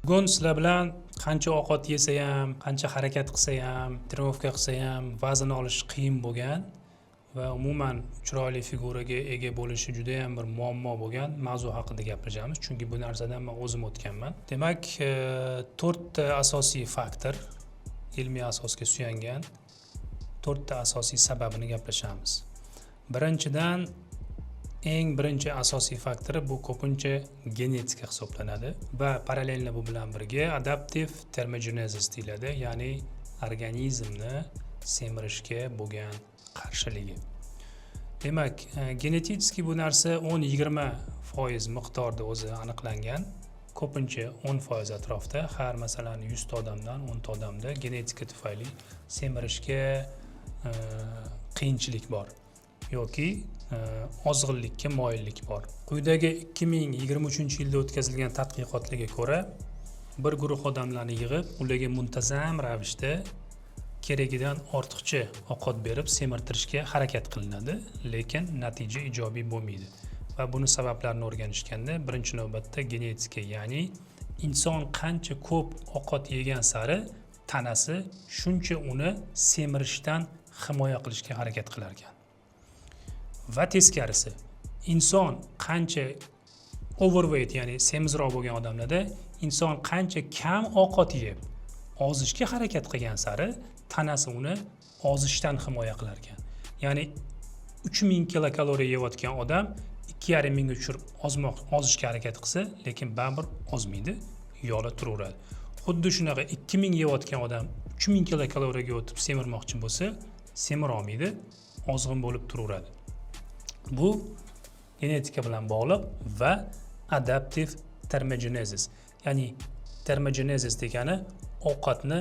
Bugun sizlar bilan qancha ovqat yesa ham, qancha harakat qilsa ham, тренировка qilsa ham vazn olish qiyin bo'lgan va umuman chiroyli figuraga ega bo'lishi juda ham bir muammo bo'lgan mavzu haqida gaplashamiz, chunki bu narsadan man o'zim o'tganman. Demak, to'rtta asosiy faktor, ilmiy asosga suyangan to'rtta asosiy sababini gaplashamiz. Birinchidan, eng birinchi asosiy faktori bu ko'pincha genetika hisoblanadi va параллельно bu bilan birga adaptiv termogenezis deyiladi, ya'ni organizmni semirishga bo'lgan qarshiligi. Demak, genetik bu narsa 10-20% miqdorda o'zi aniqlangan, ko'pincha 10% atrofida. Har, masalan, 100 ta odamdan 10 ta odamda genetika tufayli semirishga qiyinchilik bor yoki ozg'inlikka moyillik bor. Quyidagi 2023-yilda o'tkazilgan tadqiqotlarga ko'ra, bir guruh odamlarni yig'ib, ularga muntazam ravishda keragidan ortiqcha ovqat berib semirtirishga harakat qilinadi, lekin natija ijobiy bo'lmaydi. Va buni sabablarini o'rganishganda, birinchi navbatda genetika, ya'ni inson qancha ko'p ovqat yegan sari tanasi shuncha uni semirishdan himoya qilishga harakat qilar ekan va teskarisi, inson qancha overweight, ya'ni semizroq bo'lgan odamlarda inson qancha kam ovqat yeb ozishga harakat qilgan sari tanasi uni ozishdan himoya qilar ekan. Ya'ni 3000 kilokaloriya yeyotgan odam 2,5 mingga tushirib ozishga harakat qilsa, lekin baribir ozmaydi, yog'lar turaveradi. Xuddi shunaqa 2000 yeyotgan odam 3000 kilokaloriyaga o'tib semirmoqchi bo'lsa, semirolmaydi, ozg'in bo'lib turaveradi. Bu genetika bilan bog'liq va adaptiv termogenezis, ya'ni termogenezis degani ovqatni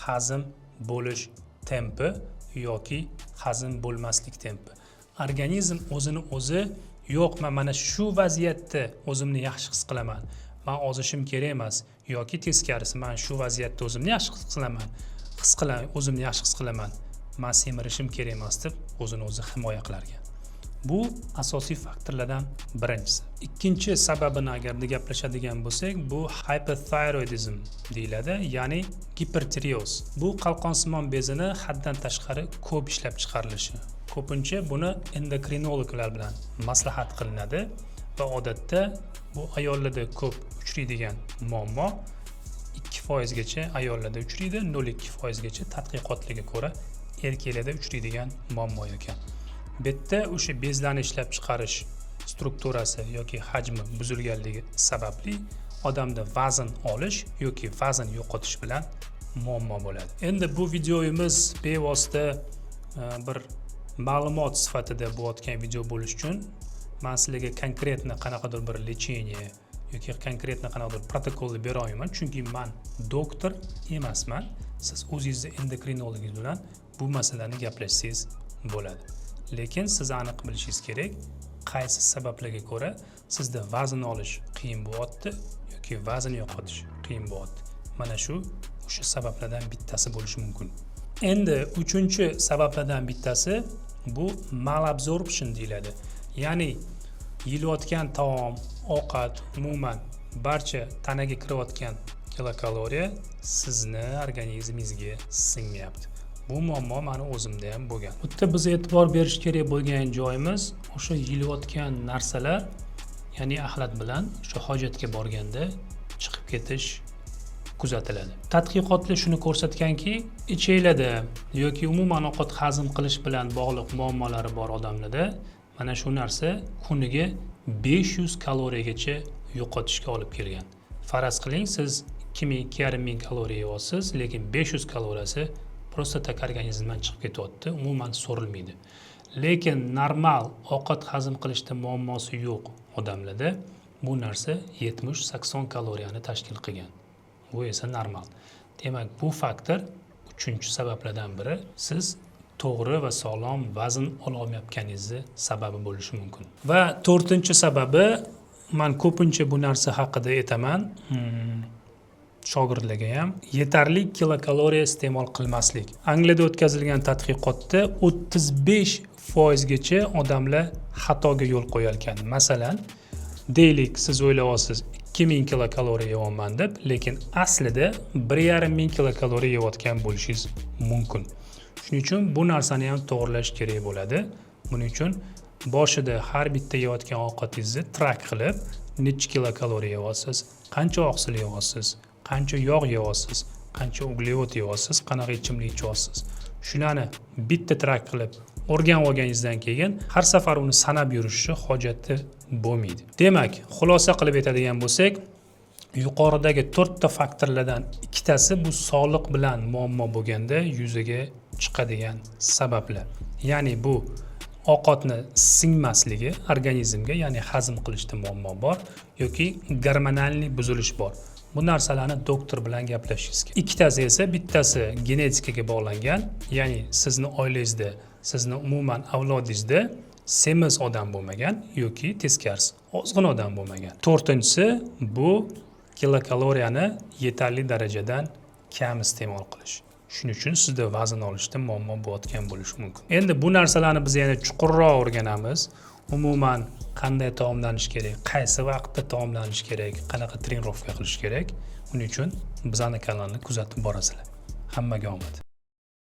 hazm bo'lish tempi yoki hazm bo'lmaslik tempi. Organizm o'zini o'zi: "Yo'q, man mana shu vaziyatda o'zimni yaxshi his qilaman, man ozishim kerak emas" yoki teskarisi, "Man shu vaziyatda o'zimni yaxshi his qilaman, man semirishim kerak emas", deb o'zini o'zi himoya qilar ekan. Bu asosiy faktorlardan birinchisi. Ikkinchi sababini agarda gaplashadigan bo'lsak, bu hyperthyroidism deyiladi, ya'ni gipertireoz. Bu qalqonsimon bezini haddan tashqari ko'p ishlab chiqarilishi. Ko'pincha buni endokrinologlar bilan maslahat qilinadi va odatda bu ayollarda ko'p uchraydigan muammo. 2 foizgacha ayollarda uchraydi, 0,2 foizgacha tadqiqotlarga ko'ra erkaklarda uchraydigan muammo ekan. Bu yerda o'sha bezlarni ishlab chiqarish strukturasi yoki hajmi buzilganligi sababli odamda vazn olish yoki vazn yo'qotish bilan muammo bo'ladi. Endi bu videomiz bevosita bir ma'lumot sifatida bo'layotgan video bo'lishi uchun man sizlarga конкретно qanaqadir bir лечение yoki конкретно qanaqadir protokolni bera olmayman, chunki man doktor emasman. Siz o'zingizni endokrinologingiz bilan bu masalani gaplashsangiz bo'ladi, lekin siz aniq bilishingiz kerak, qaysi sabablarga ko'ra sizda vazn olish qiyin bo'lyapti yoki vazn yo'qotish qiyin bo'lyapti. Mana shu o'sha sabablardan bittasi bo'lishi mumkin. Endi uchinchi sabablardan bittasi bu malabsorption deyiladi, ya'ni yeyilayotgan taom, ovqat, umuman barcha tanaga kirayotgan kilokaloriya sizni organizmingizga singmayapti. Bu muammo mani o'zimda ham bo'lgan. Bu yerda biz e'tibor berish kerak bo'lgan joyimiz o'sha yeyilayotgan narsalar, ya'ni axlat bilan o'sha hojatga borganda chiqib ketish kuzatiladi. Tadqiqotlar shuni ko'rsatganki, ichaklarda yoki umuman ovqat hazm qilish bilan bog'liq muammolari bor odamlarda mana shu narsa kuniga 500 kaloriyagacha yo'qotishga olib kelgan. Faraz qiling, siz 2000, 2,5 ming kaloriya yeyapsiz, lekin 500 kaloriyasi просто так organizmdan chiqib ketyapti, umuman so'rilmaydi. Lekin normal ovqat hazm qilishda muammosi yo'q odamlarda bu narsa 70-80 kaloriyani tashkil qilgan. Bu esa normal. Demak, bu faktor uchinchi sabablardan biri, siz to'g'ri va sog'lom vazn ololmayotganingizni sababi bo'lishi mumkin. Va to'rtinchi sababi, man ko'pincha bu narsa haqida aytaman shogirdlarga ham, yetarli kilokaloriya iste'mol qilmaslik. Angliyada o'tkazilgan tadqiqotda 35 foizgacha odamlar xatoga yo'l qo'yar ekan. Masalan, deylik, siz o'ylayapsiz 2000 kilokaloriya yeyapman deb, lekin aslida 1500 kilokaloriya yeyotgan bo'lishingiz mumkin. Shuning uchun bu narsani ham to'g'irlash kerak bo'ladi. Buning uchun boshida har bitta yeyotgan ovqatingizni track qilib, necha kilokaloriya yeyapsiz, qancha oqsil yeyapsiz, qancha yog' yeyapsiz, qancha uglevod yeyapsiz, qanaqa ichimlik ichyapsiz, shularni bitta track qilib o'rganib olganingizdan keyin har safar uni sanab yurishni hojati bo'lmaydi. Demak, xulosa qilib aytadigan bo'lsak, yuqoridagi to'rtta faktorlardan ikkitasi bu sog'liq bilan muammo bo'lganda yuzaga chiqadigan sabablar, ya'ni bu ovqatni singmasligi organizmga, ya'ni hazm qilishda muammo bor yoki гормональный buzilish bor. Bu narsalarni doktor bilan gaplashishingiz kerak. Ikkitasi esa, bittasi genetikaga bog'langan, ya'ni sizni oilangizda, sizni umuman avlodingizda semiz odam bo'lmagan yoki teskarisi ozg'in odam bo'lmagan. To'rtinchisi bu kilokaloriyani yetarli darajadan kam iste'mol qilish. Shuning uchun sizda vazn olishda muammo bo'layotgan bo'lishi mumkin. Endi bu narsalarni biz yana chuqurroq o'rganamiz: umuman qanday taomlanish kerak, qaysi vaqtda taomlanish kerak, qanaqa тренировка qilish kerak. Buning uchun bizani kanalni kuzatib borasizlar. Hammaga omad!